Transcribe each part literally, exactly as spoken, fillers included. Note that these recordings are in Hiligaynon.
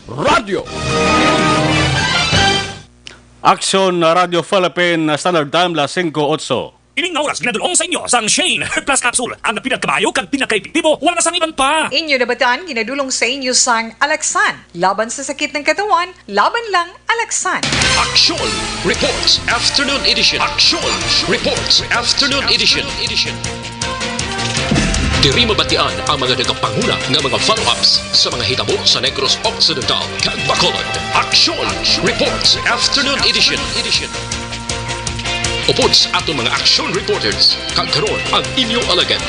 Radyo. Aksyon Radyo Philippine Standard Time, las singko otso. Ining nga oras ginadul-ong sa inyo sang Shane Herbal Plus Capsule, ang pinakamayo kag pinakaepektibo, wala na sang iban pa. Inyo nabatan, ginadul-ong sa inyo sang Alaxan. Laban sa sakit ng katawan, laban lang Alaxan. Action Reports Afternoon Edition. Action Reports Afternoon Edition. Diri mabatian ang mga nagapanguna nga mga follow-ups sa mga hitabo sa Negros Occidental kag Bacolod. Action Reports Afternoon Edition. Upod sa aton mga action reporters, kag karon ang inyo alagad.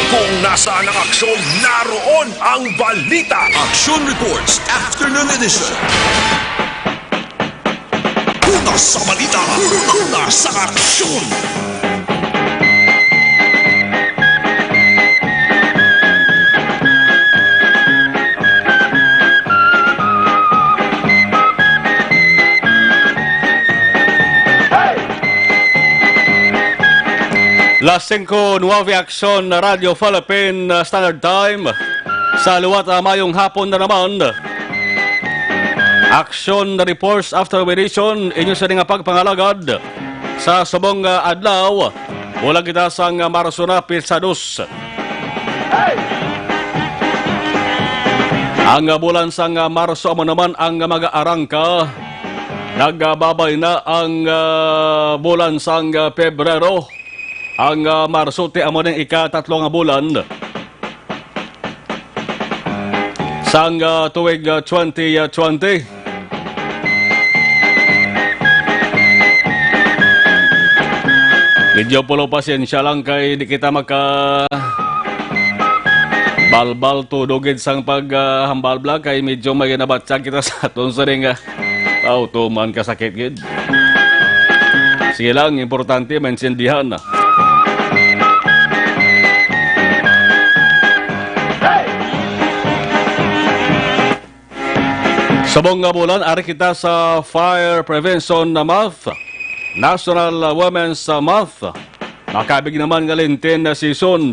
Kung nasaan ang aksyon, naroon ang balita. Action Reports Afternoon Edition. Una sa balita, una sa aksyon. Las singko nuwebe, Aksyon Radyo Philippine Standard Time. Sa liwat, ah, mayong hapon na naman. Action Reports After Edition, inyo sini nga pagpangalagad. Sa subong nga adlaw, bulan kita sang Marso na, petsa dos. Ang bulan sang Marso amo naman ang mag-aarangka. Nagababay na ang, ah, bulan sang Pebrero. Ang, ah, Marso ti amo ning ikatatlo nga bulan sang, ah, tuig, ah, twenty twenty. Medyo pulo, pasensya lang kay di kita maka balbal tudo gid sang pag, ah, hambalbla kay medyo may nabatyag kita sa aton sining, ah, auto man kasakit gid. Sige lang, importante maintindihan. Subong nga bulan, ari kita sa Fire Prevention Month, National Women's Month, makabig naman nga Lenten season.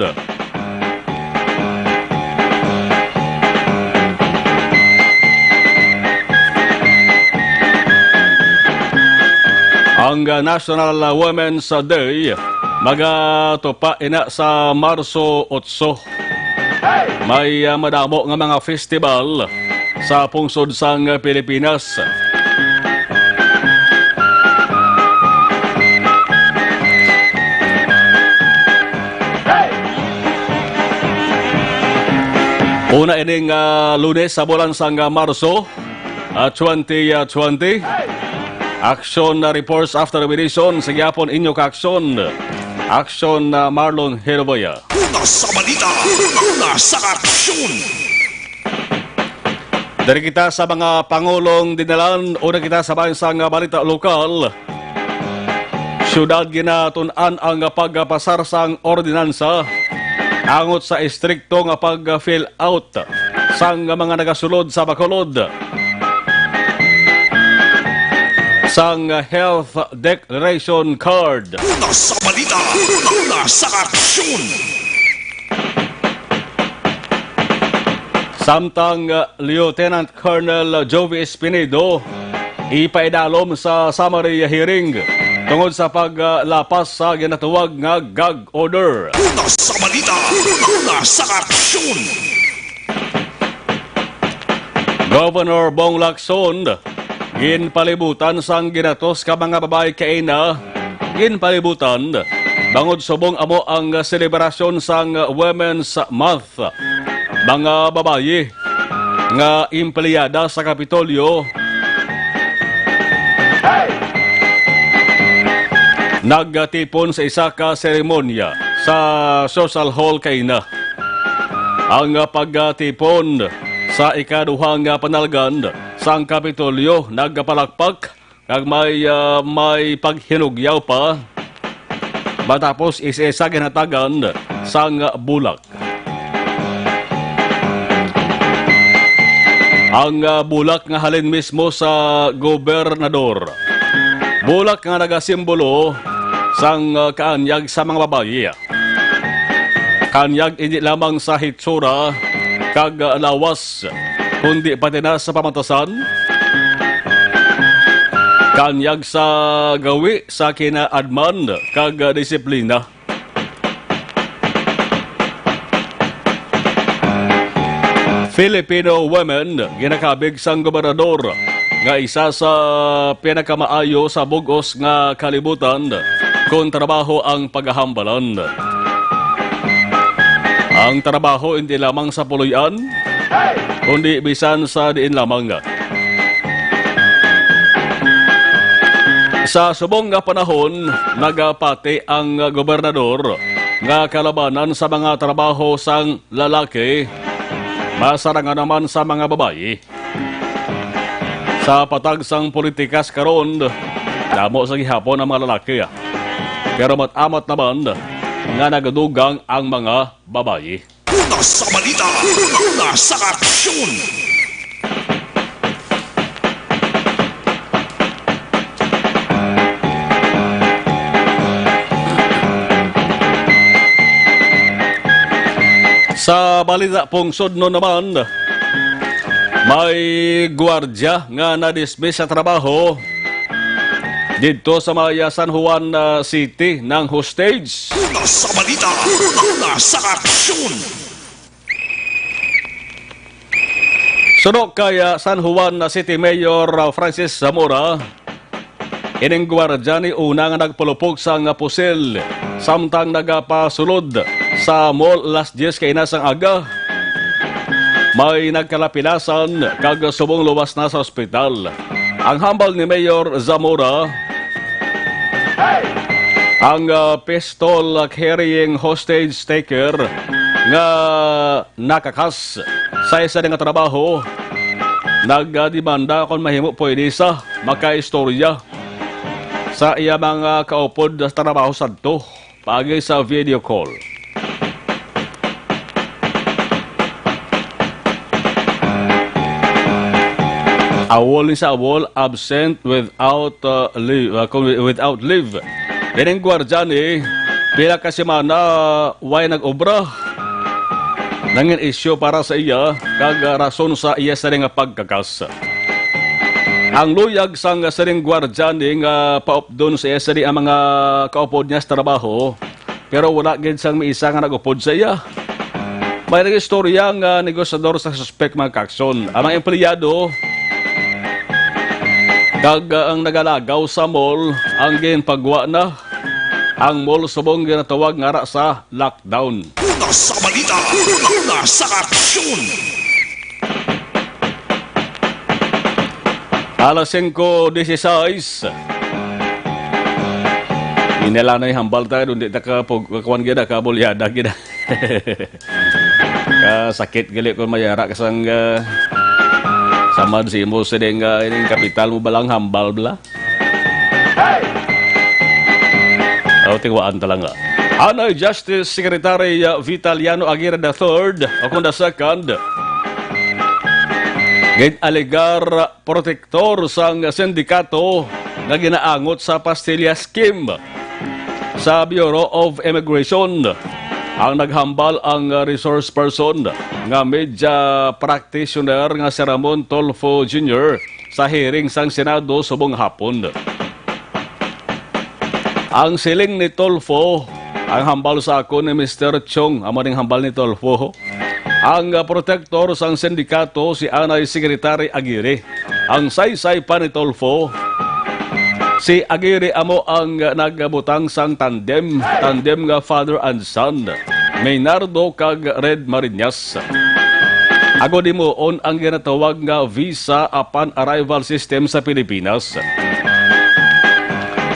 Ang National Women's Day magatupa ina sa Marso otso. May, ah, madamo nga mga festival sa pungsod sang Pilipinas. Una ining, ah, Lunes sa bulan sang, ah, Marso, ah, twenty twenty. Action, ah, reports after meditation. Sa gihapon inyo ka-action. Action, ah, Marlon Heroboya. Una sa balita, una sa aksyon. Diri kita sa mga pangulong dinalanan. Una kita sa bahin sang balita lokal. Siyudad ginatun-an ang pagpasar sang ordinansa angot sa estrikto nga pag-fill out sang mga nagasulod sa Bacolod sang health declaration card. Una sa balita, una sa aksyon. Samtang, uh, Lieutenant Colonel Jovi Espinedo ipaidalom sa summary hearing tungod sa paglapas sa ginatawag nga gag order. Una sa balita, una sa aksyon. Governor Bong Lacson, ginpalibutan sang ginatos ka mga babayi kaina, ginpalibutan bangod subong amo ang selebrasyon sang Women's Month. Mga babayi nga empleyada sa Kapitolyo nagtipon sa isa ka seremonya sa Social Hall kaina. Ang pagtipon sa ikaduha nga panalgan sang Kapitolyo nagpalakpak kag may, ah, may paghinugyaw pa matapos isa-isa ginhatagan sang bulak. Ang, ah, bulak nga halin mismo sa gobernador. Bulak nga nagasimbolo sang, ah, kaanyag sa mga babayi. Kaanyag indi lamang sa hitsura, kag lawas, kundi pati na sa pamatasan, kanyag sa gawi sa kinaadman kag disiplina. Filipino women ginakabig sang gobernador nga isa sa pinakamaayo sa bug-os nga kalibutan kon trabaho ang pagahambalan. Ang trabaho hindi lamang sa puloy-an, kundi bisan sa diin lamang. Sa subong nga panahon, nagapati ang gobernador nga kalabanan sa mga trabaho sang lalaki, masarangan naman sa mga babayi. Sa patag sang politikas karon, damo sa gihapon ang mga lalaki, ah. Pero mat-amat naman nga nagadugang ang mga babayi. Una sa balita, una sa aksyon. Sa balita pong sudno naman, may gwardya nga na-dismiss sa trabaho didto sa may San Juan, ah, City ng hostage. Una sa balita, una sa aksyon. Suno kay, ah, San Juan City Mayor, ah, Francis Zamora, ining gwardya ni una nga nagpalupog sang pusil samtang nagapasulod sa mall alas diyes kaina sang aga. May nagkalapilasan kag subong luwas na sa ospital. Ang hambal ni Mayor Zamora, ang, ah, pistol carrying hostage taker nga nakakas sa isa nga trabaho, nagdemanda kon mahimo pwede sa makaistorya sa iya mga kaupod sa trabaho sadto paagi sa video call. Awol ni sa awol, absent without, uh, leave, uh, kung wi-, without leave. Ining gwardya ni pila ka semana way nag-obra. Nangin isyu para sa iya kag, uh, rason sa iya sini nga pagkakas. Ang luyag sang sining gwardya ni nga paupdon sa iya sini ang mga kaupod niya sa trabaho. Pero wala gid sang may isa nga nag-upod sa iya. May nag-istorya nga negosyadur sa suspek, mga kakson. Ang mga empleyado kag ang nagalagaw sa mall ang ginpagwa na ang mall subong ginatawag nga ara sa lockdown. Una sa balita, una sa aksyon. Alas singko dieciséis. Inila na yung hambal tayo, hindi ta ka pag-, kakuan gina, kabulyada gina. Kasakit gali kung mayara ka sang, ah, samad si imo sa ding, ah, ining kapital mo balang hambal bla. Aw, tingwaan ta lang, ah. Anay Justice Secretary, ah, Vitaliano Aguirre the third, o kung the second, gin-alegar protektor sang sindikato nga ginaangot sa Pastilla Scheme sa Bureau of Immigration. Ang naghambal ang resource person nga media practitioner nga si Ramon Tulfo Junior sa hearing sang Senado subong hapon. Ang siling ni Tulfo, ang hambal sa akon ni Mister Chong, amo ning hambal ni Tulfo. Ang, ah, protektor sang sindikato si anay Secretary Aguirre. Ang saysay pa ni Tulfo, si Aguirre amo ang nagabutang sang tandem, tandem nga father and son, Maynardo kag Red Mariñas. Agod himuon ang ginatawag nga visa upon arrival system sa Pilipinas.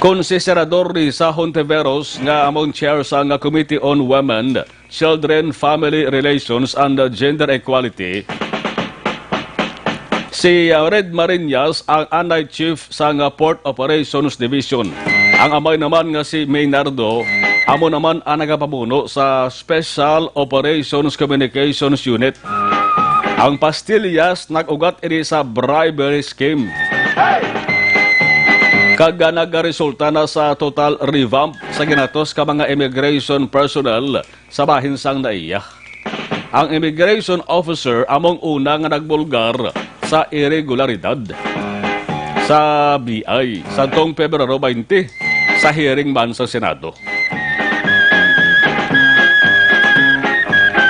Kon si Senador Risa Hontiveros nga amo ang chair sang Committee on Women, Children, Family Relations, and Gender Equality, si, uh, Red Mariñas ang anay chief sang, uh, Port Operations Division. Ang amay naman nga si Maynardo, amo naman ang nagapamuno sa Special Operations Communications Unit. Ang pastillas nag-ugat ini sa bribery scheme. Kag nagaresulta na sa total revamp sa ginatos ka mga immigration personnel sa bahin sang NAIA. Ang immigration officer among una nga nagbulgar sa iregularidad sa B I sadtong Pebrero twenty sa hearing man sa Senado.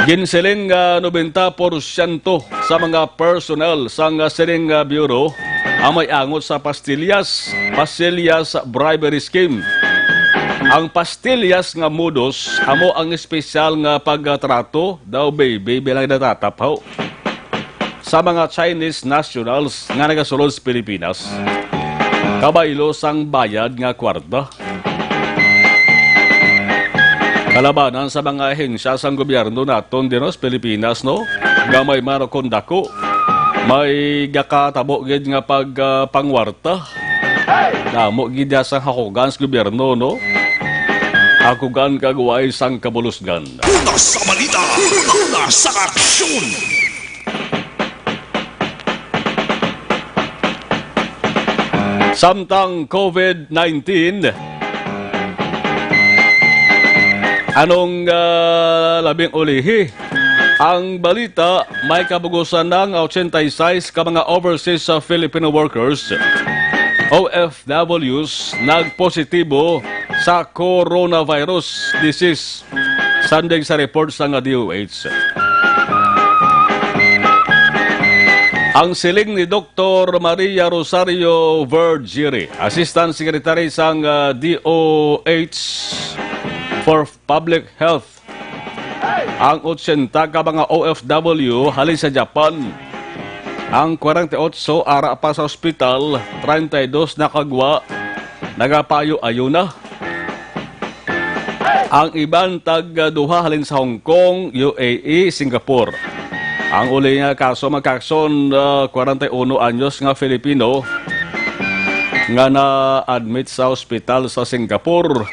Ginsiling nga nobenta porsyento sa mga personnel sang sining, ah, bureau ang may angot sa pastillas, pastillas bribery scheme. Ang pastillas nga modus amo ang espesyal nga pagtrato daw, baby, bilang natataphaw sa mga Chinese nationals nga nagasulod sa Pilipinas kabaylo sang bayad nga kwarta. Kalabanan sa mga ahensya sang gobyerno naton diri sa Pilipinas, no? Gamay man o kon dako, may gakatabo gid nga pag, ah, pangwarta. Damo gid ya sang hakugan sa gobyerno, no? Hakugan kag way sang kabulusgan. Una sa balita, una sa aksyon. Samtang COVID nineteen, anong, ah, labing ulihi? Ang balita, may kabugusan ng ochenta y seis ka mga overseas sa Filipino workers, O F Ws, nagpositibo sa coronavirus disease. Sanding sa report sang D O H. Ang siling ni Doktor Maria Rosario Vergiri, Assistant Secretary sang, ah, D O H for Public Health, ang ochenta ka mga O F W halin sa Japan, ang kwarenta y otso ara pa sa ospital, treinta y dos nakagwa, nagapayo-ayo na. Ang iban tag duha halin sa Hong Kong, U A E, Singapore. Ang uli nga kaso, mga kaakson, ah, kwarenta y uno anyos nga Filipino nga na-admit sa ospital sa Singapore.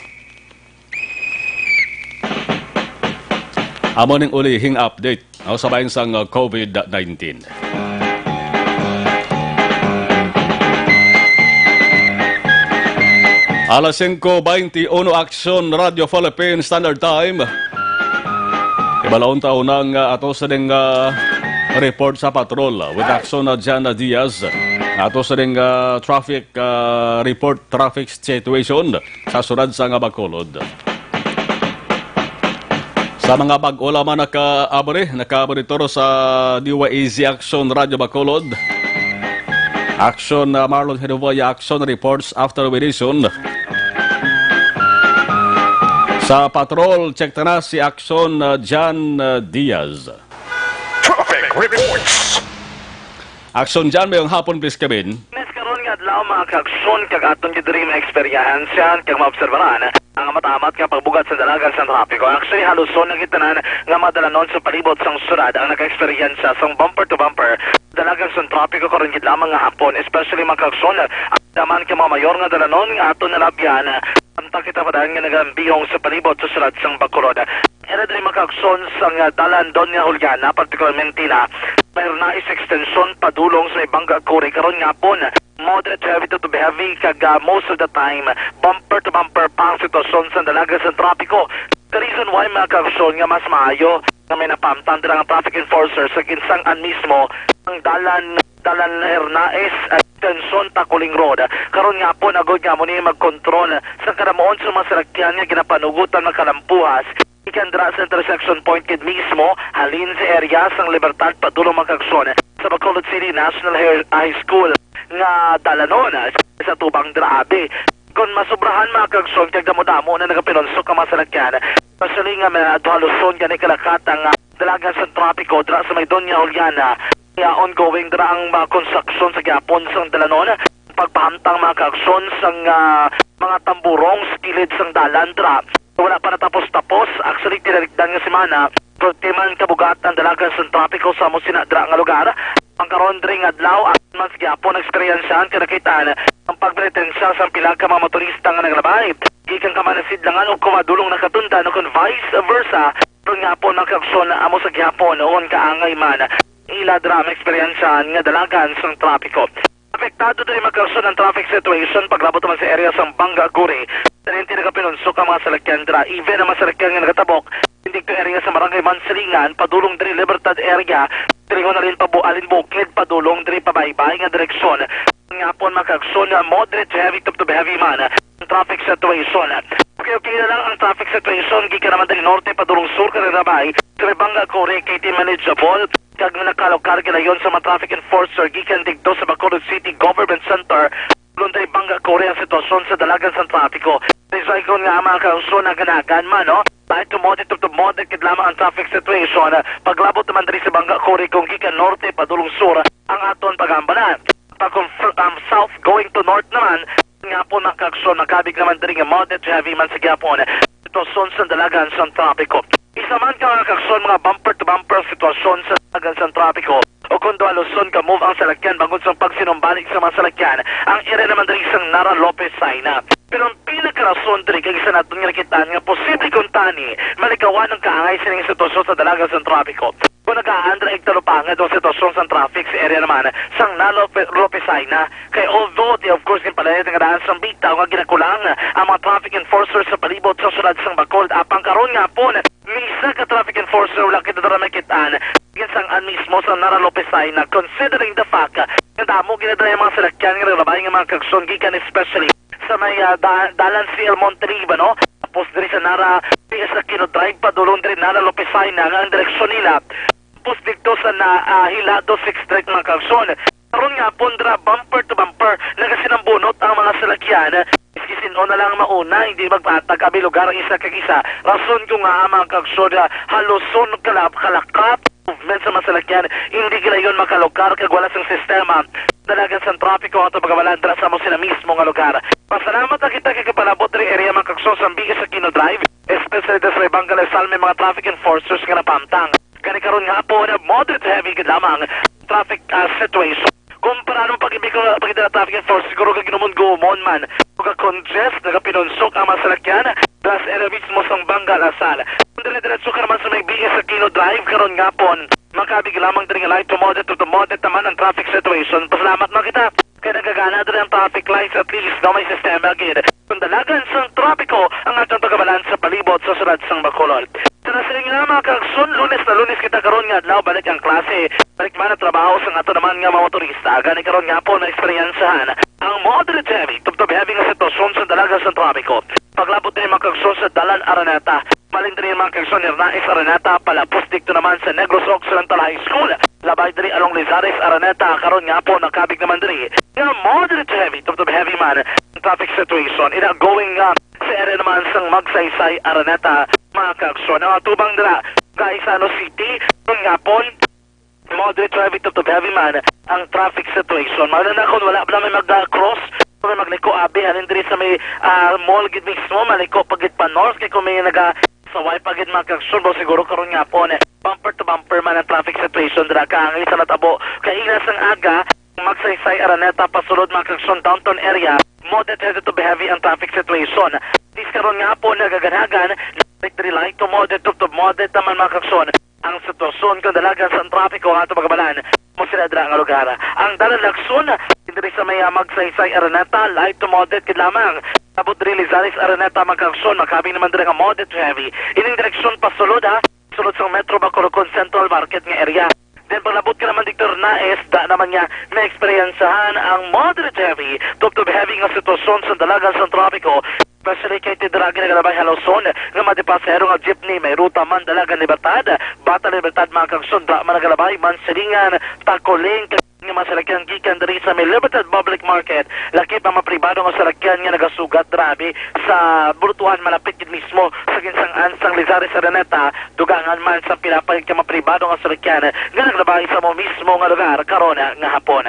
Amo ning ulihing update, no, sa bahin sang, uh, COVID nineteen. Alas singko beinti uno, Aksyon Radio Philippine Standard Time. Ibalaon ta unang, uh, ato sa ding, uh, report sa patrol with Aksyon na Jana Diaz. Ato sa ding, uh, traffic, uh, report, traffic situation sa sulad sang Bacolod. Sa mga bag-o lamang nakaabri, nakaabri toro sa D Y A Z Aksyon Radio Bacolod. Aksyon, uh, Marlon Hedovoya, Aksyon Reports after we listen. Sa patrol, check ta na si Aksyon, uh, Jan, uh, Diaz. Traffic reports. Aksyon Jan, mayong hapon, please, Kevin. Mes karon nga adlaw, mga kaaksyon, kag aton gid diri maeksperiensyahan kag maobserbaran ang amat-amat nga pagbugat sa dalagan sang trapiko. Actually, halos na gid tanan nga mga dalanon sa palibot sang syudad ang naka-eksperyensya sang bumper to bumper dalagan sang trapiko karon gid lamang nga hapon, especially, mga kaaksyon, ang daman kay mga mayor nga dalanon nga aton nalabyan. Samtang kita pa dayon nga nagalambihong sa palibot sa syudad sang Bacolod. Era diri, mga kaaksyon, sang, ah, dalan Doña Juliana, partikularmente na may Arnaiz extension padulong sa may Bangga Kuri karon nga hapon. Moderate to heavy to, to be heavy, kag, ah, most of the time, bumper to bumper pa ang sitwasyon sa dalagan sa trapiko. The reason why, mga kaaksyon, nga mas maayo nga may napahamtang dira ang traffic enforcers sa ginsang-an mismo ang dalan, dalan Arnaiz, ah, extension Taculing Road. Karon nga hapon, agod nga amo ni magkontrol sa kadamuon sa mga salakyan nga ginapanugutan makalampuhas gikan dira sa intersection point gid mismo, halin sa area sang Libertad padulong, mga kaaksyon, sa Bacolod City National High High School nga dalanon sa tubang dira abi. Kon masobrahan, mga kaaksyon, kag damo-damo na nagapinunsok ang mga salakyan, especially nga may adto haluson gani kalakat ang, ah, dalagan sa trapiko dira sa may Doña Juliana. Kaya ongoing dira ang mga konstruksyon sa gihapon sang dalanon, pagpahamtang, mga kaaksyon, sang, ah, mga tamburong sa kilid sang dalan dira. Wala pa natapos-tapos. Actually, tinalikdan nga semana, perti man kabugat ang dalagan sang trapiko sa amo sina dira nga lugar. Ang karon diri nga adlaw, aton man sa gihapon eksperyensyahan kag nakit-an ang pagpenitensya sang pila ka mga motorista nga naglabay gikan ka man nasidlangan o kumadulong nakatundan o kon vice versa. Karon nga hapon, mga kaaksyon, amo sa gihapon, o kon kaangay man, ila dira maeksperiensyahan nga dalagan sang trapiko. Apektado diri, mga kaaksyon, ang traffic situation paglabot naman sa area sang Bangga Kuri. Tanan ti nagapinunsok ang mga salakyan dira, even ang mga salakyan nga nagatabok Dito area sa Barangay Mansilingan, padulong diri Libertad area, diri ho nalin pa bu-, alin bukid, padulong diri pabaybay nga direksyon. Nga po, mga kaagsoon, moderate to heavy to, to heavy man ang traffic situation. Okay, okay na lang ang traffic situation. Gikan naman diri norte, padulong sur, karera bay, sa may Banga Kore, kay di manageable. Kag nakalokar gilayon sa mga traffic enforcer gikan dito sa Bacolod City Government Center. Lundre Banga Kore ang sitwasyon sa dalagan sang trapiko. Recycle nga ang mga kaagsoon naganagan man, no? Light to moderate to, to moderate gid lamang ang traffic situation. Paglabot naman diri sa Banga Kore kung gikan norte padulong sur ang aton pag-ambalan. Pag kung fr-, um, south going to north naman, nga po mga kaagsoon, makabig naman diri nga moderate to heavy man sa gihapon. Sitwasyon sa dalagan sang trapiko. Isa man ka mga kaagsoon, mga bumper to bumper ang sitwasyon sa dalagan sang trapiko. O kung duha Luzon ka move ang salakyan bangod sa pagsinumbalik sa mga salakyan, ang area naman diri sang Nara Lopez Saina. Pero ang pinakarason diri kay isa naton nga nakitaan nga posible kuntani malikawan ang kaangay sining sitwasyon sa dalagan sang trapiko. Kung nagaandra igtalupangad ang sitwasyon sang traffic sa area naman sang Nara Lope-, Lopez Saina, kay although di of course ginpalayad nga daan sang bitaw nga ginakulang ang mga traffic enforcers sa palibot sa syudad sang Bacolod, apang karon nga hapon, misa ka traffic enforcer wala kita dira makit-an. Ginsang-an mismo sa Nara Lopez Saina, considering the fact nga damo ginadala ang mga salakyan nga naglabay nga mga kaagsoon gikan especially sa may, ah, da-, dalan C L Monte Libano, tapos diri sa Nara, P S Aquino Drive, padulong diri Nara Lopez Saina nga ang direksyon nila tapos dito sa na, ah, Hilado Sixth Street, mga kaagsoon. Karon nga hapon dira, bumper to bumper, nagasinambunot ang mga salakyan. Miski sin-o na lang mauna, hindi magpatag abi lugar ang isa kag isa. Rason ko nga ang mga kaagsoon, ah, haluson kalap-, kalakat movement sa mga salakyan, hindi gilayon makalokar kag wala sang sistema. Dalagan sang trapiko ato pagabalan dira sa amo sila mismo nga lugar. Pasalamat na kita kay kapalabot diri area, mga kaagsoon, sa P S Aquino Drive, especially sa may Banga Lasal, may mga traffic enforcers nga napamtang. Gani karon nga hapon, moderate to heavy gid lamang traffic, ah, situation. Kumpara nung pag-ibig ko, pag-ibig traffic enforcers, siguro ka ginumon-gumon man, o ka-congest, nagapinunsok ang mga salakyan, plus area mismo sang Banga Lasal. Kung dire-diretso ka naman sa may P S Aquino Drive, karon nga hapon, makabig lamang diri nga light to moderate to, to moderate naman ang traffic situation. Pasalamat man kita. Kay nagagana diri ang traffic lights, at least, no, may sistema gid. Kung dalagan sang trapiko ang atong pagabalan sa palibot sa syudad sang Bacolod. Sa nasiling nga mga kaagsoon, Lunes na Lunes kita karon nga adlaw, balik ang klase. Balik man ang trabaho sang ato naman nga mga motorista. Gani karon nga hapon na eksperyensyahan ang moderate heavy, tubtob heavy nga sitwasyon sa dalagan sang trapiko. Paglabot ni mga kaagsoon sa Dalan Araneta, Malin diri, mga kaagsoon, Hernaez Araneta, palapos dito naman sa Negros Occidental High School. Labay diri along Lizares Araneta, karon nga hapon nakabig naman diri nga moderate to heavy, tubtob heavy man ang traffic situation. Ina going, ah, sa area naman sang Magsaysay Araneta, mga kaagsoon. Ang atubang dira, Gaisano City, karon nga hapon, Moderate to heavy to, to heavy man ang traffic situation. Mao na kung wala pa may mag-cross, may magliko abi halin diri sa may, ah, mall gid mismo, maliko pa gid pa north kay kung may naga saway pa gid mga kaagsoon, siguro karon nga hapon, eh, bumper to bumper man ang traffic situation dira kay ang isa natabo kay ina sang aga, Magsaysay Araneta pasulod mga kaagsoon downtown area, moderate to heavy ang traffic situation. Dis karon nga hapon nagaganagan, light to moderate to, to moderate naman mga kaagsoon. Ang sitwasyon kung dalagan sa trapiko nga ato magabalan mo sila dira nga lugar. Ang dalan Lacson, diri sa may, ah, Magsaysay Araneta, light to moderate gid lamang. Abot diri Lizares Araneta, mga kaagsoon, makabig naman diri nga moderate to heavy. Ining direksyon pasulod, ha, sulod sa Metro Bacolod Central Market nga area. Then paglabot ka naman dito Hernaez, da naman nga may eksperyensahan ang moderate to heavy, tubtob heavy nga sitwasyon sa dalagan sa trapiko. Especially kay ti dira ginagalabay haluson nga mga pasahero nga jeepney, may ruta man Dalagan Libertad, Bata Libertad, mga kaagsoon, dira man nagalabay Mansilingan, Tacoling, nga mga salakyan gikan diri sa may Libertad Public Market, lakip ang mga pribado nga salakyan nga nagasugat dira abi sa Burutuan, malapit gid mismo sa ginsang-an sang Lizares Araneta, dugangan man sa pila pa gid ka mga pribado nga salakyan nga naglabay sa mo mismo nga lugar karon nga hapon.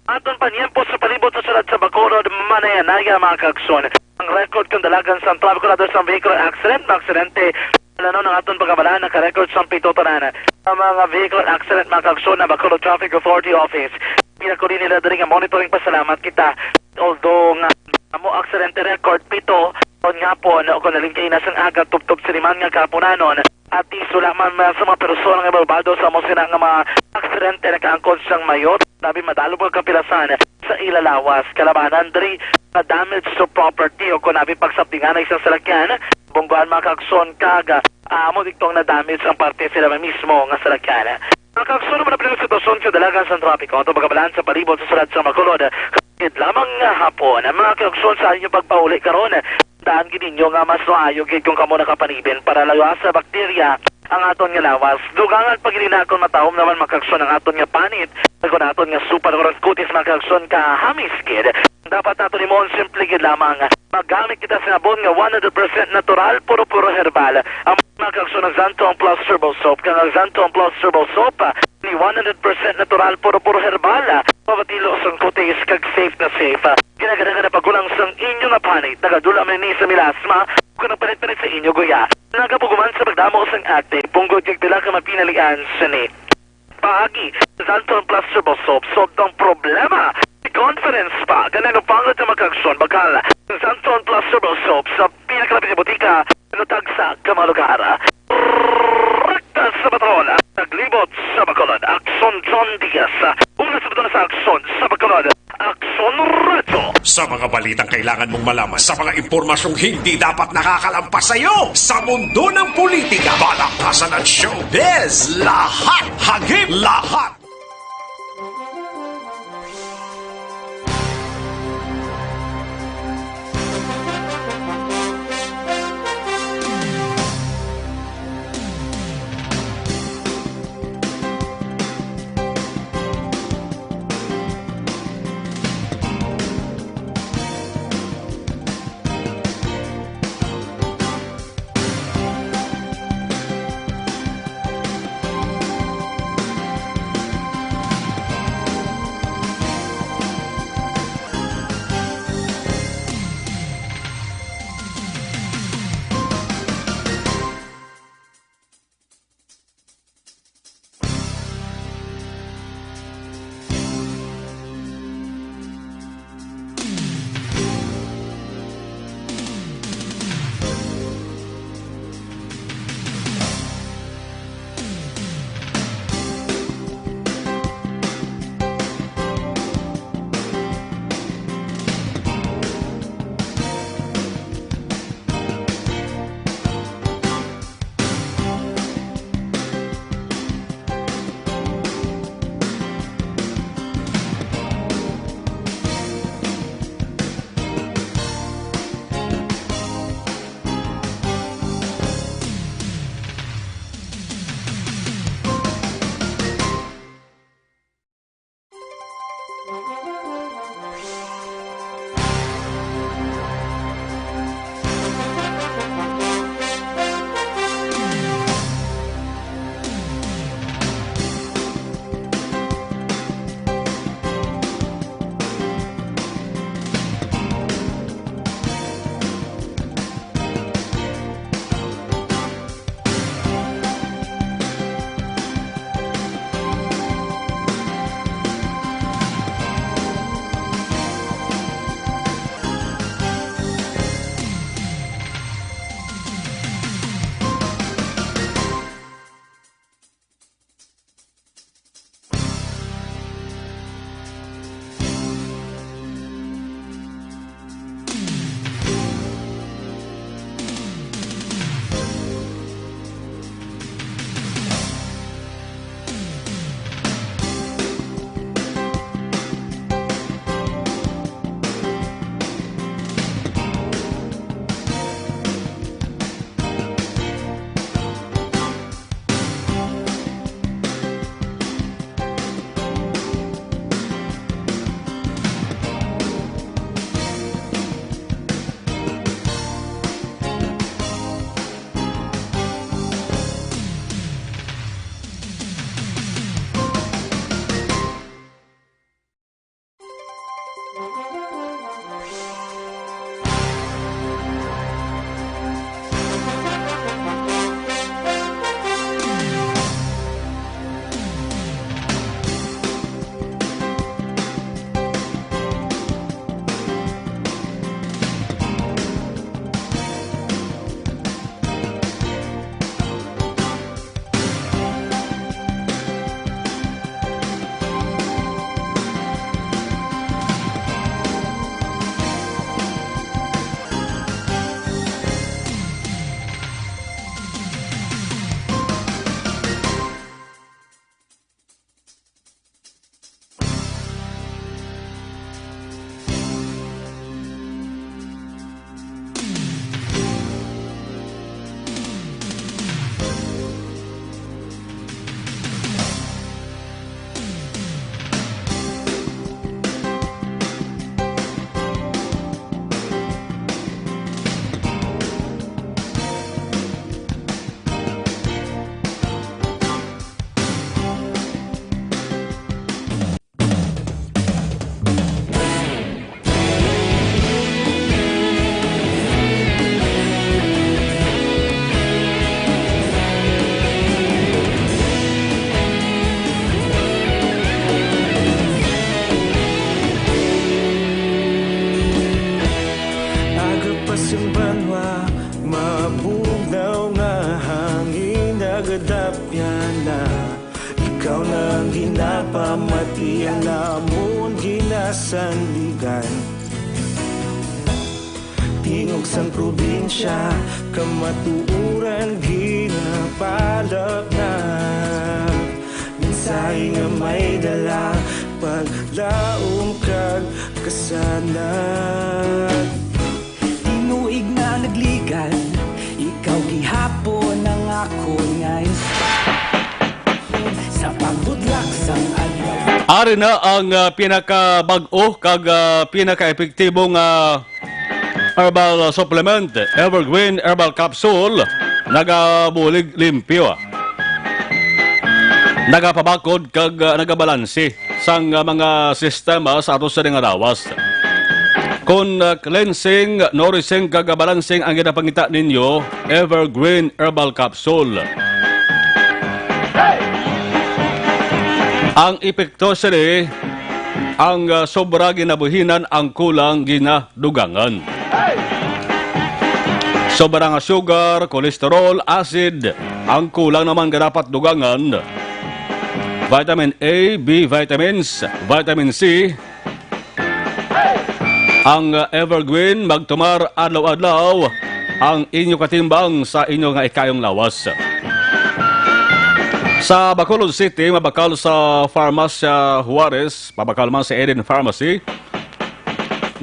Aton panyempo sa palibot sa syudad sa Bacolod, manaya-naya, mga kaagsoon. Ang record kung dalagan sa trapiko, rather sa vehicular accident, mga aksidente. Wala, no, ang aton pagkabalaan, naka-record sa pito tanan ang mga vehicular accident, mga kaagsoon, na Bacolod Traffic Authority Office. Pinakuha nila diri nga monitoring, pasalamat kita. Although nga amo aksidente record, pito, karon nga hapon, o kung nalingkay na sang aga, tubtob siniman nga kahaponanon, at least wala man, man sa mga persona nga mabado sa amo sina nga mga aksidente nakaangkon sang mayor. Labi madalom nga kapilasan sa ila lawas. Kalabanan diri nga damage to property o kon abi pagsabtingan ang isang salakyan, bungguan, mga kaagsoon, kag, ah, amo didto nga na-damage ang parte sila mismo nga salakyan. Mga kaagsoon, amo na pala ang sitwasyon sa dalagan sang trapiko atong pagkabalaan sa palibot sa syudad sa Bacolod. Kagid lamang nga hapon, mga kaagsoon, sa inyo pagpauli karon, daan gid ninyo nga mas maayo gid kung kamo nakapanibin para lawas sa bakterya ang aton nga lawas. Dugangan pa gid na kon matahom naman, mga kaagsoon, ang aton nga panit, kag kon aton nga supa, kon kutis, mga kaagsoon, kahamis gid. Dapat naton himuon simple gid lamang. Maggamit kita sa sabon nga one hundred percent natural, puro-puro herbal. Ang, mga kaagsoon, ang Xanthone Plus Herbal Soap kag ang Xanthone Plus Herbal Soap, ah, ni one hundred percent natural, puro-puro herbal, ah, mabatilo sang kutis kag safe na safe, ah. Ginaganahan nga pagulang sang inyo nga panit, nagadula man ni sa melasma, o kon nagpanit-panit sa inyo guya. Nagapuguman sa pagdamo sang acne, punggod kag pila ka mga pinalian sini. Paagi sa Xanthone Plus Herbal Soap, solved ang problema. May confidence pa nga nagapangot ang, mga kaagsoon, bakal sa Xanthone Plus Herbal Soap sa pinakalapit nga botika, ano, tagsa ka mga lugar. Rekta sa Bacolod, naglibot sa Bacolod, Aksyon John Diaz. Una sa Bacolod, sa Aksyon sa Bacolod, Aksyon Radyo. Sa mga balitang kailangan mong malaman, sa mga impormasyong hindi dapat nakakalampas sa iyo, sa mundo ng politika, balaktasan at showbiz, lahat, hagip, lahat. Pamati ang namon ginasandigan. Tingog sang probinsya, kamatuoran ginapalapnag. Mensahe nga may dala, paglaom kag kasanag. Tinuig na nagligad, ikaw gihapon ang akon nga inspirasyon sa pagbudlak sang adlaw. Ari na ang, ah, pinakabag-o kag, ah, pinaka-epektibo nga herbal supplement, Evergreen Herbal Capsule, nagabulig limpyo, nagapabakod kag, ah, nagabalanse sang, ah, mga sistema sa ato sini nga lawas. Kon, ah, cleansing, nourishing, kag balancing ang ginapangita ninyo, Evergreen Herbal Capsule. Ang epekto sini, ang, ah, sobra ginabuhinan, ang kulang ginadugangan. Sobra nga sugar, cholesterol, acid, ang kulang naman nga dapat dugangan. Vitamin A, B vitamins, vitamin C, ang, uh, Evergreen, magtumar adlaw-adlaw ang inyo katimbang sa inyo nga ikayong lawas. Sa Bacolod City, mabakal sa Farmacia Juarez, mabakal man sa Eden Pharmacy,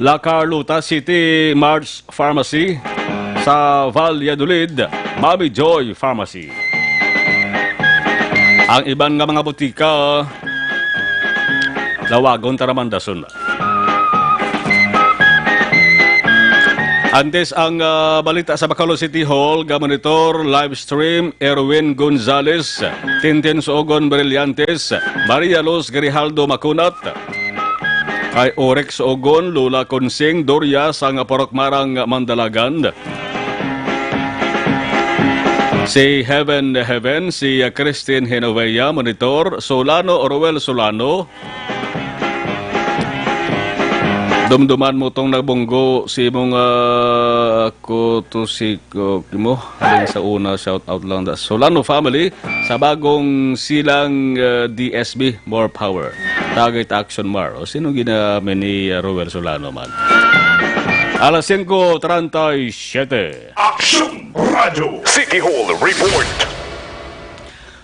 La Carlota City, March Pharmacy, sa Valladolid, Mami Joy Pharmacy. Ang iban nga mga butika, lawagon ta ra man dason. Antes ang, ah, balita sa Bacolod City Hall, ga-monitor live stream Erwin Gonzalez, Tintin Suogon Brillantes, Maria Luz Grijaldo Macunat, kay Orex Suogon, Lola Consing Doria sang Purok Marang, Mandalagan. Si Heaven Heaven, si Christine Genovea, monitor, Solano, Roel Solano. Dumduman mo tong nagbunggo si imong, ah, ako to si ko-, mo. Halin sa una, shout out lang da Solano family sa bagong silang, ah, D S B, more power. Tagay ta Action Mar. O, sino gina-, ni, ah, Roel Solano man? Alas singko treinta y siete. Action Radio. City Hall Report.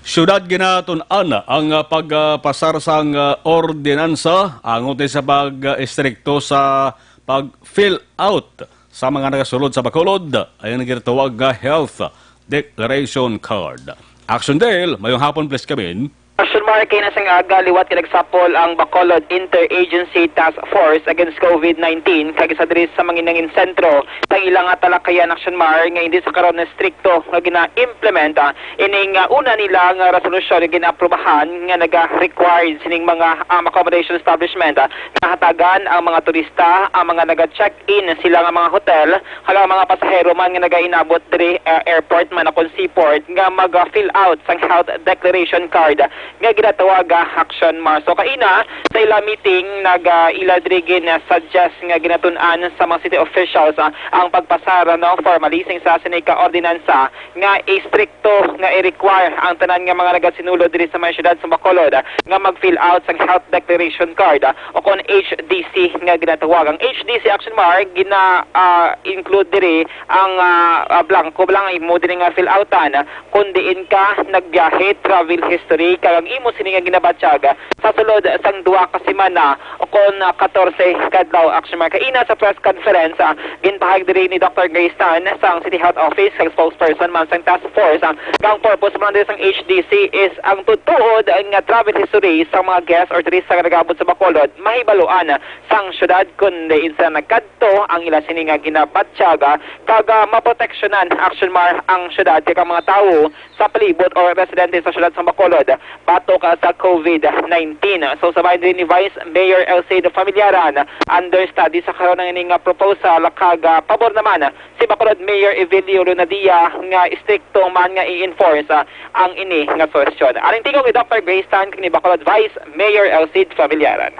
Siyudad ginatun-an ang, ah, pagpasar sang, ah, ordinansa angot sa pag-estrikto sa pag-fill out sa mga nagasulod sa Bacolod, ang ginatawag nga health declaration card. Action Dale, mayong hapon, please come in. Action Mar, kaina sang aga, liwat kay nagsapol ang Bacolod Interagency Task Force Against COVID nineteen, kag isa diri sa mga nangin sentro sang ila nga talakayan, Action Mar, nga hindi sa karon na strikto nga gina-implementa ining, ah, una nila nga resolusyon nga ginaaprubahan nga naga-required sining mga, um, accommodation establishment, ah, nga hatagan ang mga turista, ang mga naga-check-in sila nga mga hotel, kag ang mga pasahero man nga nagainabot diri, ah, airport man o kon seaport nga mag-fill out sang health declaration card nga ginatawag, ah, Action Mar. So, kaina sa ila meeting, nag, ah, ila diri gin-suggest nga ginatun-an sa mga city officials, ah, ang pagpasar, no, formally sing sa sini ka ordinansa nga istrikto nga i-require ang tanan nga mga nagasinulod diri sa may siyudad sa Bacolod, ah, nga mag-fill out sang health declaration card, ah, o kon H D C nga ginatawag. Ang H D C, Action Mar, gina, ah, include diri ang, ah, ah, blanco lang imo diri nga fill outan, ah, kung diin ka nagbiyahe, travel history, kag ang imo sini nga ginabatyag, ah, sa sulod sang duha ka semana o kon, ah, katorse ka adlaw. Action Mar, kaina sa press conference, ah, ginpahayag diri ni Doctor Grace Tan sang City Health Office kag spokesperson man sang task force, ah, nga ang purpose man diri sang H D C is ang tutuod nga travel history sa mga guest or turista nga nag-abot sa Bacolod mahibaluan sang syudad kung diin sila nagkadto, ang ila sini nga ginabatyag, ah, kag, ah, maproteksyonan, Action Mar, ang syudad kag ang mga tawo sa palibot o residente sa siyudad sang Bacolod batok sa COVID nineteen. So, sa bahin diri ni Vice Mayor Elcid Familiaran, understudy sa karon ang ining, ah, proposal kag, ah, pabor naman si Bacolod Mayor Evelio Lunadia nga istrikto man nga i-enforce, ah, ang ini nga suhestyon. Aning tingog ni Doctor Grace Tan kag ni Bacolod Vice Mayor Elcid Familiaran.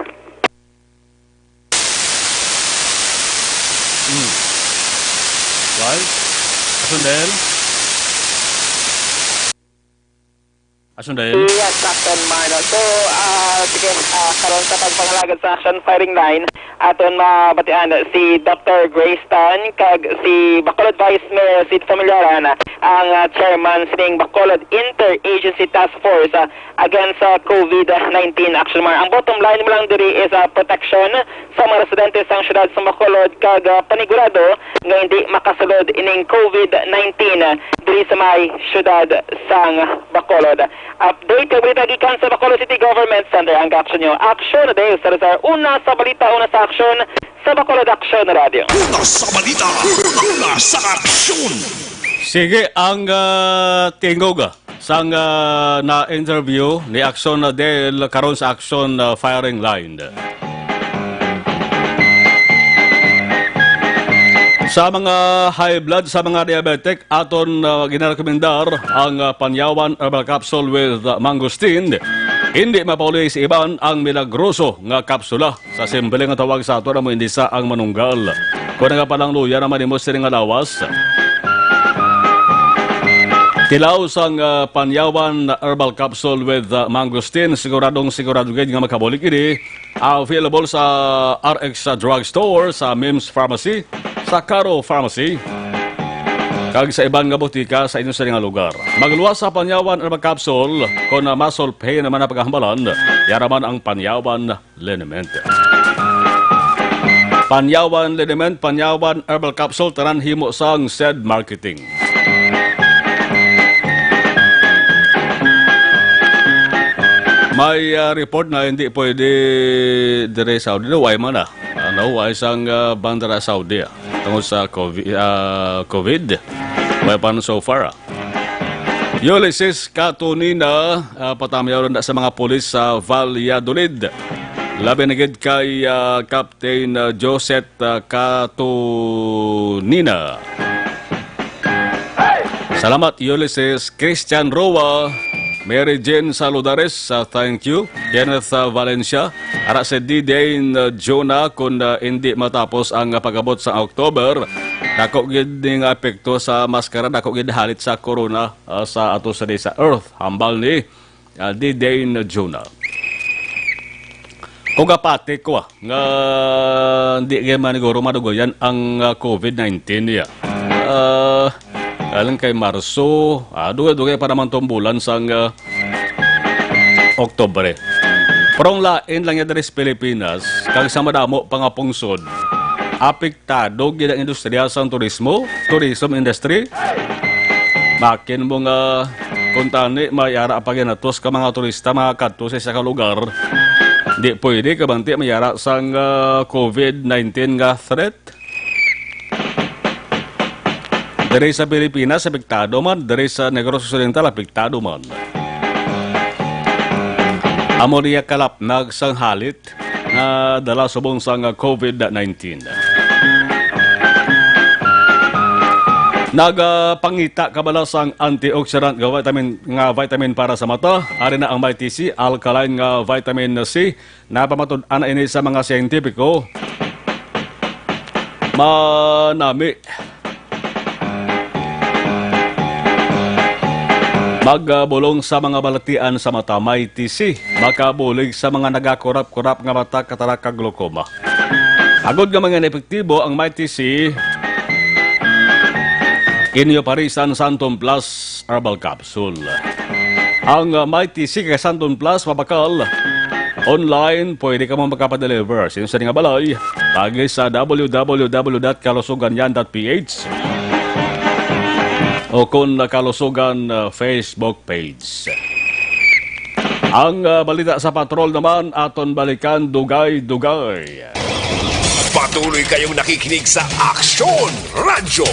Mm. Why? Kasundel? Asundayon. Yes, Captain Marno. So, ah, sige, ah, karon sa pagpangalagad sa action firing line, aton mabatian si Doctor Grace Tan kag si Bacolod Vice Mayor Sid Familiaran, ang, ah, chairman sining Bacolod Interagency Task Force, ah, against sa COVID nineteen action. Mar, ang bottom line mo lang diri is, ah, protection sa mga residente sang siyudad sa Bacolod kag, ah, panigurado nga hindi makasulod ining COVID nineteen diri sa may siyudad sang Bacolod. Update kag balita gikan sa Bacolod City Government Center ang kaaksyon nyo. Aksyon na dahil sa Rizal. Una sa balita, una sa aksyon sa Bacolod Aksyon Radio. Una sa balita, una sa aksyon. Sige, ang, ah, tingog, ah, sang, ah, na-interview ni Aksyon Adel karon sa Aksyon, ah, Firing Line. Sa mga high blood, sa mga diabetic, aton, ah, ginarekomendar ang, ah, Panyawan Herbal Capsule with, ah, Mangosteen. Hindi mapauli sa iban ang milagroso nga kapsula. Sa simple nga tawag sa aton, amo ini sa ang manunggal. Kung nagapanangluya naman nimo sini nga lawas, tilaw sang, ah, Panyawan Herbal Capsule with, ah, Mangosteen, siguradong sigurado gid nga makabulig ini. Available sa R X Drug Store, sa Mims Pharmacy, sa Caro Pharmacy, kag sa iban nga botika sa inyo sa nga lugar. Magluwas sa Panyawan Herbal Capsule, kung, ah, muscle pain naman ang pagkahambalan, yara man ang Panyawan Liniment. Panyawan Liniment, Panyawan Herbal Capsule, tanan himo sang Sed Marketing. May, ah, report na hindi pwede dire sa Saudi. No, why man na? Ano, why sang, ah, bandera Saudi, ah? Tungod sa COVID, ah, COVID? Why pa so far, ah? Ulysses Katunina, ah, patamyaw na sa mga pulis sa Valladolid. Labi na gid kay, ah, Captain, ah, Josette, ah, Katunina. Salamat, Ulysses. Christian Roa, Mary Jane Saludares, ah, thank you. Kenneth, ah, Valencia, ara si D Dane, ah, Jonah, kung, ah, hindi matapos ang, ah, pag-abot sa October, dako gid ning epekto sa maskara, dako gid halit sa corona, ah, sa ato sa, sa Earth. Hambal ni, ah, D Dane Jonah. Kung gapati ko, ah, nga hindi kay maniguro madugayan ang, ah, COVID nineteen niya. Ah, alang kay Marso, ah, dugay-dugay pa naman tong bulan sang, ah, Oktubre. Pero ang lain lang yan diri sa Pilipinas, kag sa madamo pa nga pungsod, apektado gid ang industriya sang turismo, tourism industry. Makin mo nga kung tani, may ara pa ginatos ka mga turista makakadto sa isa ka lugar. Di pwede kabanti may ara sang, ah, COVID nineteen nga threat. Diri sa Pilipinas, apektado man. Diri sa Negros Occidental, apektado man. Amo niya kalapnag sang halit nga dala subong sang COVID nineteen. Nagapangita ka bala sang antioxidant nga vitamin, nga vitamin para sa mata? Ari na ang Mighty C, alkaline nga vitamin C. Napamatud-an na ini sa mga siyentipiko. Manami. Magbulong sa mga balatian sa mata, Mighty C. Makabulig sa mga nagakurap-kurap nga mata, katarak, kag glaucoma. Agod nga mga epektibo ang Mighty C, inyo parisan Santon Plus Herbal Capsule. Ang, uh, Mighty C kag Santon Plus mabakal online, pwede ka mo makapadeliver sa inyo sa nga balay. Pagi sa w w w dot kalusugan yan dot p h o kung Kalusugan, uh, Facebook page. Ang, uh, balita sa patrol naman, aton balikan dugay-dugay. Patuloy kayong nakikinig sa Aksyon Radyo.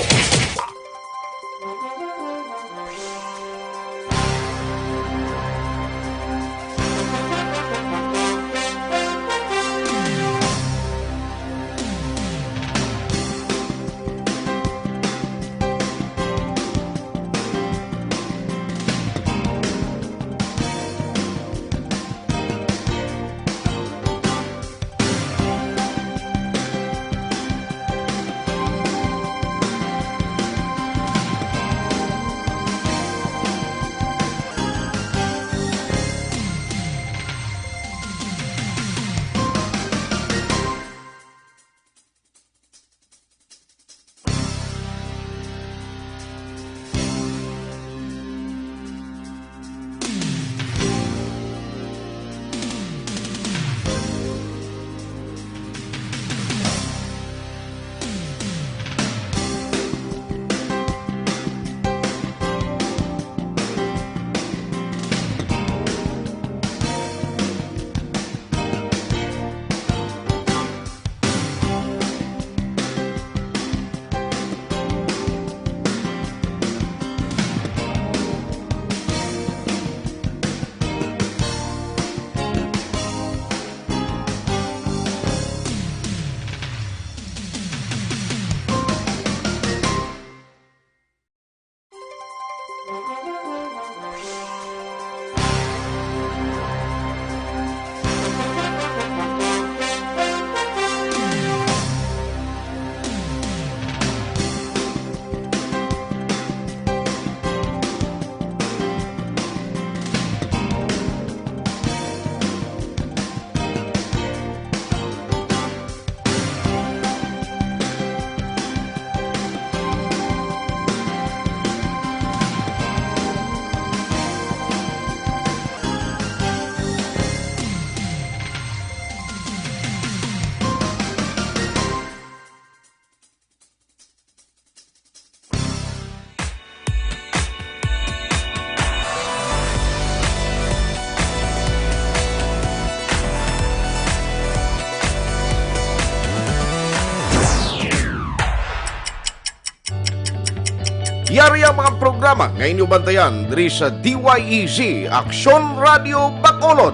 Yari ang mga programa nga inyo bantayan diri sa D Y E Z, Aksyon Radio Bacolod.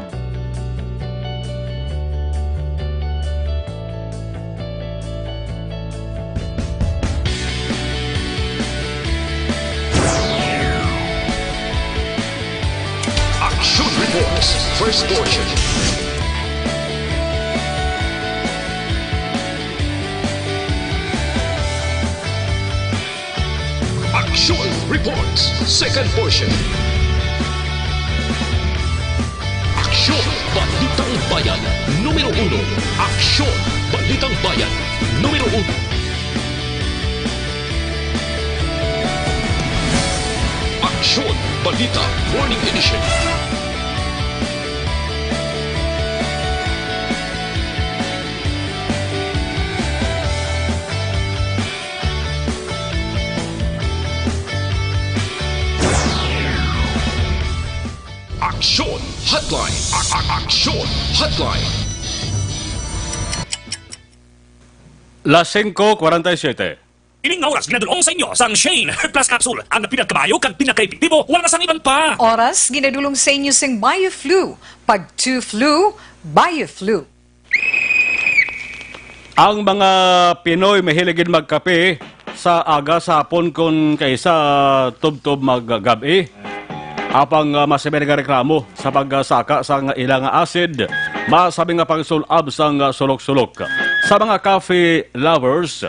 Action Reports, first portion. Action Reports, second portion. Aksyon, Balitang Bayan, numero uno. Aksyon, Balitang Bayan, numero uno. Aksyon, Balita, Morning Edition. Aksyon Hotline. A- a- Aksyon Hotline. Las singko kwarenta y siyete. Ining nga oras ginadul-ong sa inyo sang Shane Herbal Plus Capsule, ang pinagkamayo kag pinakaepektibo, wala na sang iban pa. Oras ginadul-ong sa inyo sing Bioflu. Pag two flu, Bioflu. Ang mga Pinoy mahilig gid magkape sa aga, sa hapon, kon kaysa tubtob maggab-i. Apang, ah, mas may nagareklamo sa pagsaka sang ila nga acid, masabi nga pagsul-ab sang, ah, sulok-sulok sa mga coffee lovers.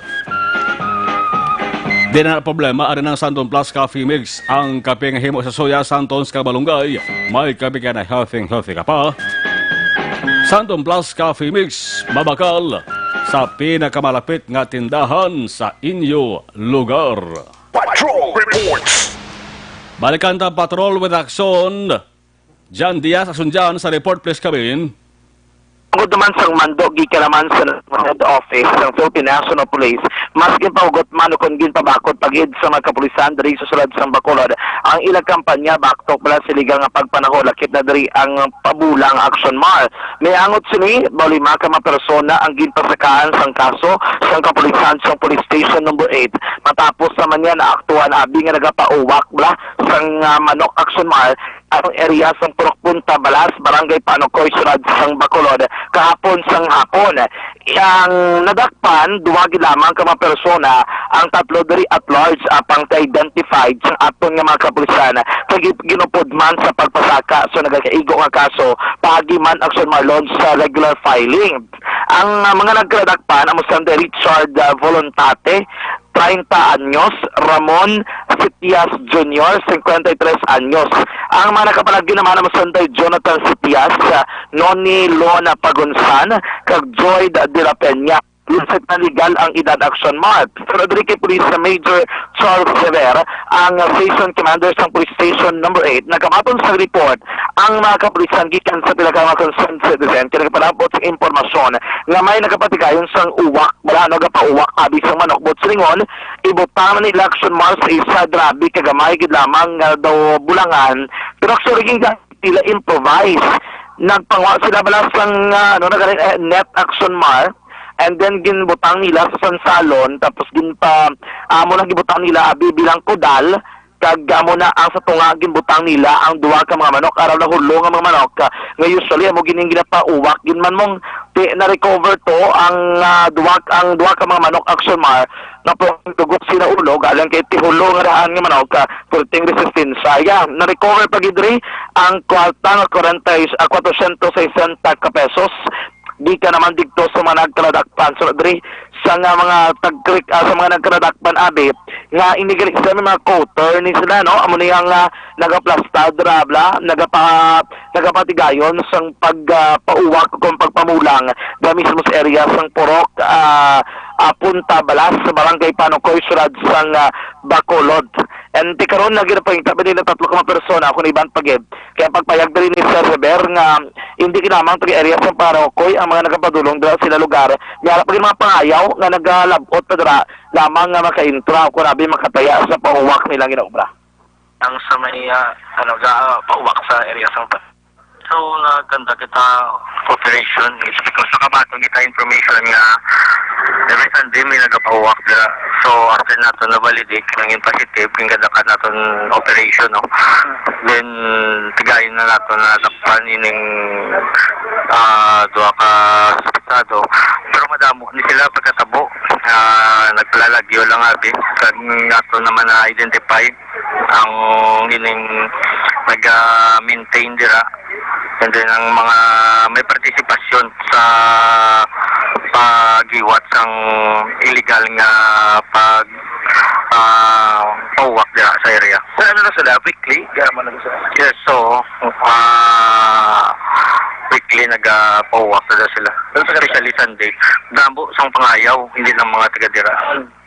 Di na problema, ari ang Santon Plus Coffee Mix, ang kape nga himo sa soya, santons, kag malunggay. May kape ka na, healthy, healthy ka pa. Santon Plus Coffee Mix, mabakal sa pinakamalapit nga tindahan sa inyo lugar. Patrol Reports. Balikan ta, Patrol with Action. Jan Diaz, Action Jan, sa report, please, Kabin. Tungod naman sang mando gikan naman sa head office sang Philippine National Police, mas ginpahugot man o kon ginpabakod pa gid sa mga kapulisan diri sa syudad sang Bacolod ang ilang kampanya baktok bala sa iligal nga pagpanaho, lakip na diri ang Pamulang Action Mart. May angot sini, bali lima ka mga persona ang ginpasakaan sang kaso sang kapulisan sang Police Station Number Eight, matapos naman niya naaktuhan abi nga nagapauwak bala sang, ah, manok Action Mart ang area sang Purok Punta Balas, Barangay Panukoy, syudad sang Bacolod, kahapon sang hapon. Ang nadakpan, duha gid lamang ka mga persona, ang tatlo diri at large, apang ka-identified sang aton nga mga kapulisan, kay gi-, ginupod man sa pagpasaka sa nagakaigo nga kaso, paagi man Action Mart launch sa regular filing. Ang, ah, mga nagkadakpan amo sanday Richard, ah, Volontate, treinta anyos, Ramon Sitias Junior, cincuenta y tres anyos. Ang mga nakapanagi naman amo sanday Jonathan Sitias, ah, Noni Lona Pagunsan, kag Joyd de la Peña. Lisod na legal ang edad Action Mart. Pero diri kay Police Major Charles Javier, ang Station Commander sang Police Station Number Eight, nagkamaton sa report, ang mga kapulisan gikan sa pila ka mga concerned citizen kay nagpalabot sa impormasyon nga may nagapatigayon sang uwak, wala, nagapauwak abi sang manok, buot silingon, ibutang na nila Action Mart sa isa, grabe kagamay gid lamang nga daw bulangan, pero actually, gingamit nila improvise. Nagpanguha sila bala sang, ah, ano na galing, eh, net Action Mart, and then ginbutang nila sa sansalon, tapos ginpa, amo lang gibutang nila abi bilang kudal, kag amo na ang sa tunga ginbutang nila ang duha ka mga manok, aron nahulong ang mga manok, ah, nga usually amo gining ginapauwak. Gin man mong ti-, na-recover to ang, ah, duha, ang duha ka mga manok Action Mart nga pwede dugo sila ulo, galing kay tihulo nga daan nga manok, ah, perting resistensya. Yeah, na-recover pa gid diri ang kwarta nga kwarenta, ah, kwatrocientos sesenta ka pesos. Di ka naman digto sa mga nagkaladakpan. So, diri sa nga mga tagkrik, ah, sa mga nagkaladakpan, abi, nga ini gali sila may mga coater ni sila, no? Amo ni ang, ah, nagaplastad ra, bla, nagapa-, nagapatigayon sang pag, ah, pauwak kung pagpamulang dira mismo sa area sang Purok, ah, ah, Punta Balas sa Barangay Panukoy, syudad sang, ah, Bacolod. And ti karon na ginapahinta nila tatlo ka mga persona, kung iban pa gid. Kaya pagpayag diri ni Sir Heber nga hindi kinamang taga area sang Panukoy ang mga nagapadulong dira sila lugar. May ara pa gid mga pangayaw nga nagalabot pa dira lamang nga makaintra o kung abi makataya sa pauwak nilang ginaobra. Ang sa may, ah, ano, ga, ah, pauwak sa area sang pa-, So, nagkanta kita operation is because nakabaton kita information nga Every Sunday may nagapauwak dira. So, after nato na-validate, nangin positive, gingadakpan naton operation, no? Then, tigayon na nato na dakpan ining, ah, duha ka suspetsado. Pero madamo ni sila pagkatabo. Ah, nagpalalagyo lang abi. Kag ato naman na-identify ang ining nag-maintain dira. And then ang mga may partisipasyon sa paghiwat sang illegal nga pag, ah, pauwak dira sa area. Sa ano na sila? Weekly? Gama na sila. Yes, so, ah, weekly nagapauwak na sila. Pero sa Especially Sunday. Dambo sang pangayaw, hindi lang mga taga dira.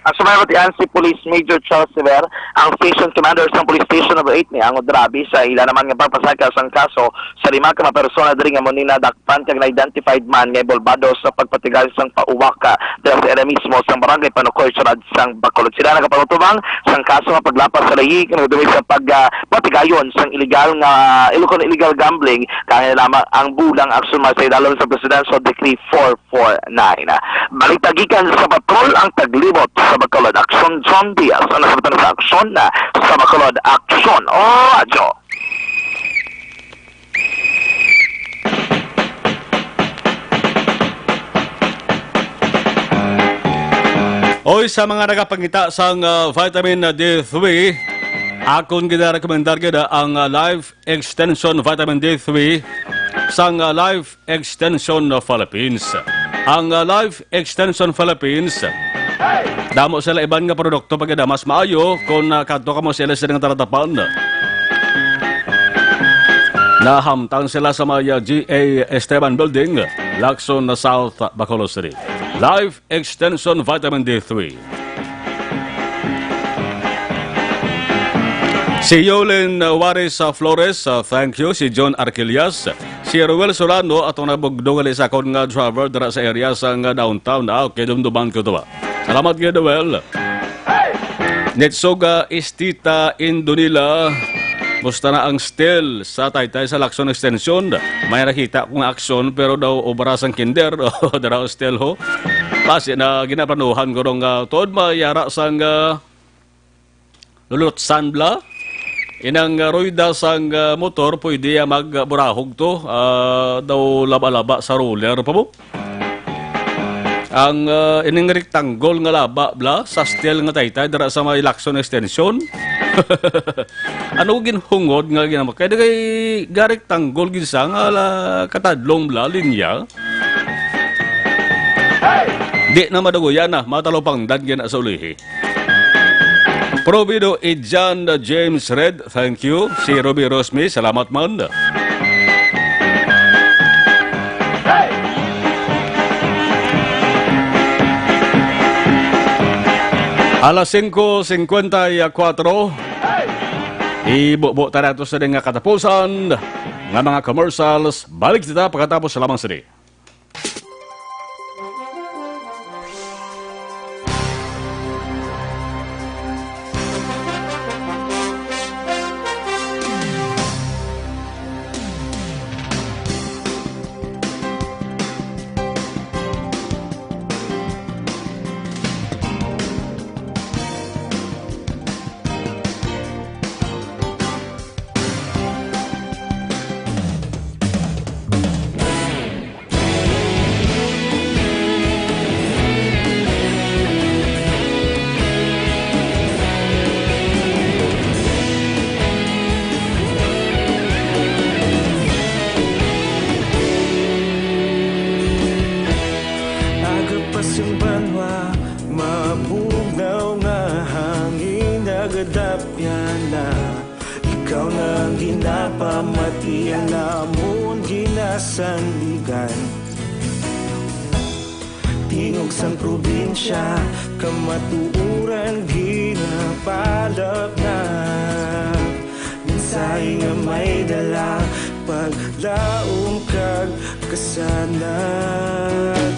Ang sumayo batian si Police Major Charles Sever, ang Station Commander sang Police Station Number Eight ni Angod Rabi, sa ila naman nga pagpasaka sang kaso sa lima ka mga persona diri nga amo ni nadakpan kag na-identified man nga inbolbado sa pagpatigayon sang pauwak, ah, dira sa area mismo sang Barangay Panukoy, Syudad sang Bacolod. Sila nagapanutubang sang kaso nga paglapas sa layi nga nagdumay sa pag, ah, patigayon sang illegal nga, illegal, illegal gambling, kaya lamang ang bulang aksyon sa idalom sa Presidential Decree four four nine. Balita gikan sa patrol ang taglibot sa Bacolod. Aksyon, John Diaz, ang nasabtan sa aksyon na sa Bacolod. Aksyon, o radyo. Oy, sa mga nagapangita sang, ah, vitamin D three, akon ginarekomendar gid ang, ah, Life Extension Vitamin D three sang, ah, Life Extension Philippines. Ang, ah, Life Extension Philippines, damo sila iban nga produkto pa gid, ah, mas maayo kon, ah, kadto kamo sa ila sila nga talatapan. Nahamtang sila sa may, ah, G A Esteban Building, Lacson, South Bacolod City. Life Extension Vitamin D three. Si Yolin, uh, Waris, uh, Flores, uh, thank you. Si John Arquillas, si Ruel Solano, atong nabugdong gali sa akon nga driver dira sa area sa nga downtown. Ah, okay, dumduman ko to ba. Salamat kay Noel. Nitsuga Istita Indonila. Musta na ang steel sa Taytay sa Lacson Extension? May nakita ko nga aksyon, pero daw obra sang kinder. Dara steel ho. Basi na ginaplanuhan ko rong, ah, tuod mayara sang, ah, lulutsan bla. Inang, ah, rueda sang, ah, motor pwede, ah, magburahog to. Ah, daw laba-laba sa roller pa mo. Ang, ah, ining rectangle nga laba bla sa steel nga Taytay dira sa may Lacson Extension. Ano ginhungod nga ginama? Kay dagay ga rectangle gid sa nga la, katadlong bla linya. Di na madugoyan na, matalupangdan gina sa ulihi. Provido Ijan James Red, thank you. Si Ruby Rosmi, salamat man. Alas singko singkwenta y kuwatro, ibubo ta nato sa nga katapusan nga mga commercials. Balik kita pagkatapos lamang sini. Agapas ang banwa, mabugnaw nga hangin, nagadapyan na. Ikaw na ang ginapamati, ang amon ginasandigan. Tingog sang probinsya, kamatuoran ginapalapnag. Mensahe nga may dala, paglaom kag kasanag.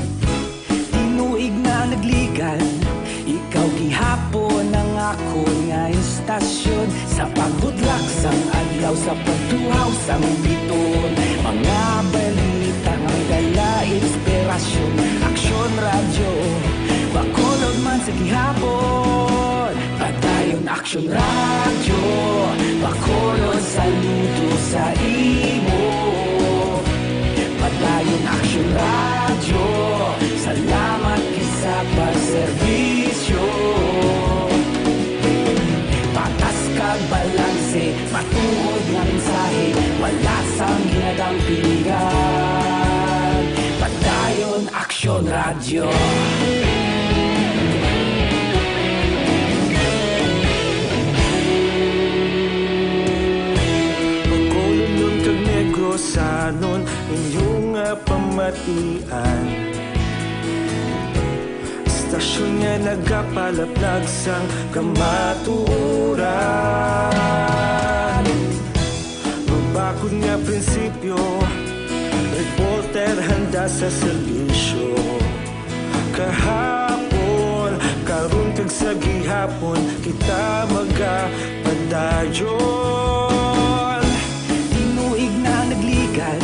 Tinuig na nagligan, ikaw gihapon ang akon nga istasyon. Sa pagbutlak sang adlaw, sa pagtuhaw sang biton, mga balita nga dala inspirasyon. Aksyon Radyo, Radyo, Bacolod, saludo sa imo. Padayon Aksyon Radyo, salamat gid sa pagserbisyo. Patas kag balanse, matuod nga mensahe, wala sang ginadang piligan. Padayon Aksyon Radyo. Bacolodnon kag Negrosanon, inyo nga pamatian. Estasyon nga nagapalaplag sang kamatuoran. Mabakod nga prinsipyo, reporter handa sa serbisyo. Kahapon, karon kag sa gihapon, kita magapadayon. Tinuig na nagligad,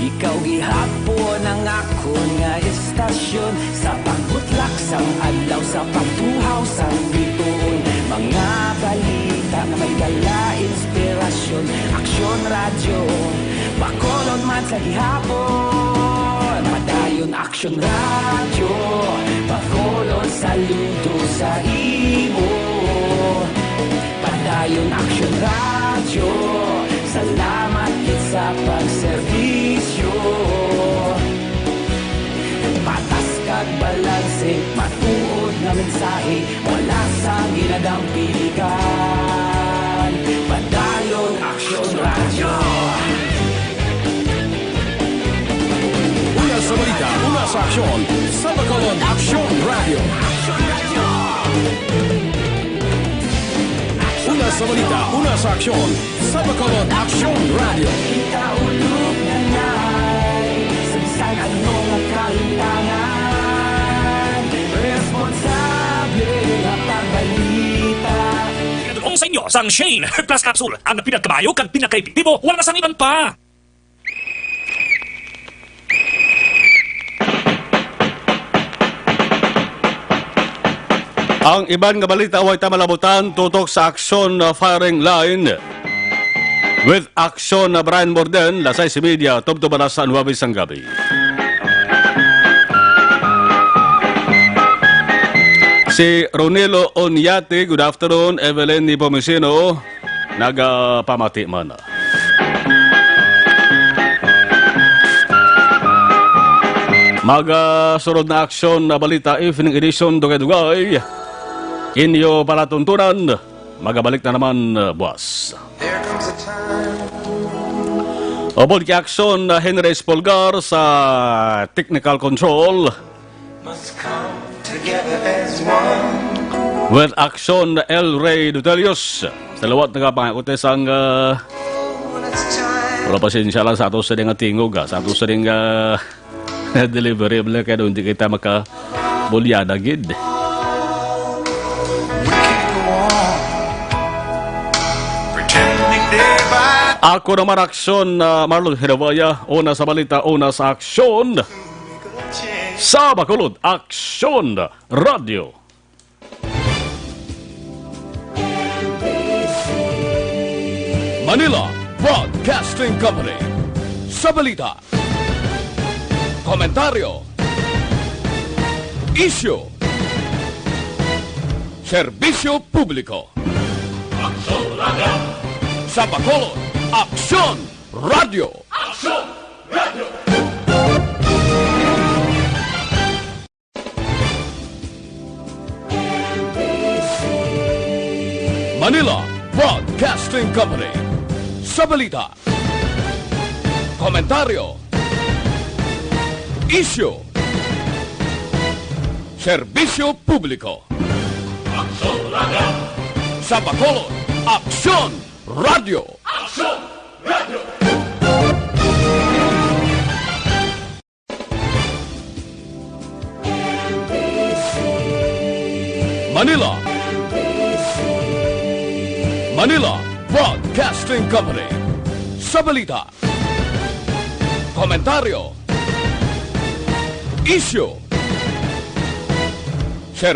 ikaw gihapon ang akon nga estasyon. Sa pagbutlak sang adlaw, sa pagtuhaw sang bituon, mga balita nga may dala inspirasyon. Aksyon Radyo, Bacolod man sa gihapon. Padayon Aksyon Radyo, Bacolod, saludo sa imo. Padayon Aksyon Radyo, salamat gid sa pagserbisyo. Patas kag balanse, matuod nga mensahe, wala sang ginadang piligan. Padayon Aksyon Radyo. Una sa balita, una sa aksyon, sa Bacolod Aksyon Radyo. Una sa balita, una sa aksyon, sa Bacolod Aksyon Radyo. Kita ulog na ngay, sa bisan ano nga kahitangan, responsable nga pagbalita. Pinadulong sa inyo sang Shane Herbal Plus Capsule, ang pinakamayo kag pinakaepektibo, wala na sang iban pa. Ang iban nga balita way ta malabutan tutok sa Aksyon, uh, Firing Line with Aksyon, uh, Brian Morden, alas sais y media, tubtob alas nuwebe sang gabi. Si Ronilo Onyate, good afternoon. Evelyn Nepomuceno, nagapamati man. Magasunod na Aksyon na Balita, evening edition, dugay-dugay. Inyo palatuntunan, magabalik na naman, uh, buwas. There comes a time. Upod kay Aksyon, uh, Henry Espolgar sa technical control. Must come together as one. With Aksyon, El Rey Dutelius. Sa liwat nga pangakutes ang, ah, pero pasensya lang sa ato sa nga tingog, ah, sa ato sa nga delivery, bala kay hindi kita makabulyada gid. We can go on pretending day by Ako naman Aksyon, ah, Marlon Hirawaya, una sa balita, una sa aksyon. Sa Bacolod, Aksyon Radyo. Manila Broadcasting Company. Sa balita, komentaryo, isyu, serbisyo publiko. Aksyon Radyo. Sa Bacolod, Aksyon Radyo. Aksyon Radyo. Manila Broadcasting Company. Sa balita, komentaryo, isyu, serbisyo publiko. Aksyon Radyo. Sa Bacolod, Aksyon Radyo. Aksyon Radyo. Manila. Manila Broadcasting Company. Sa balita, komentaryo, isyu,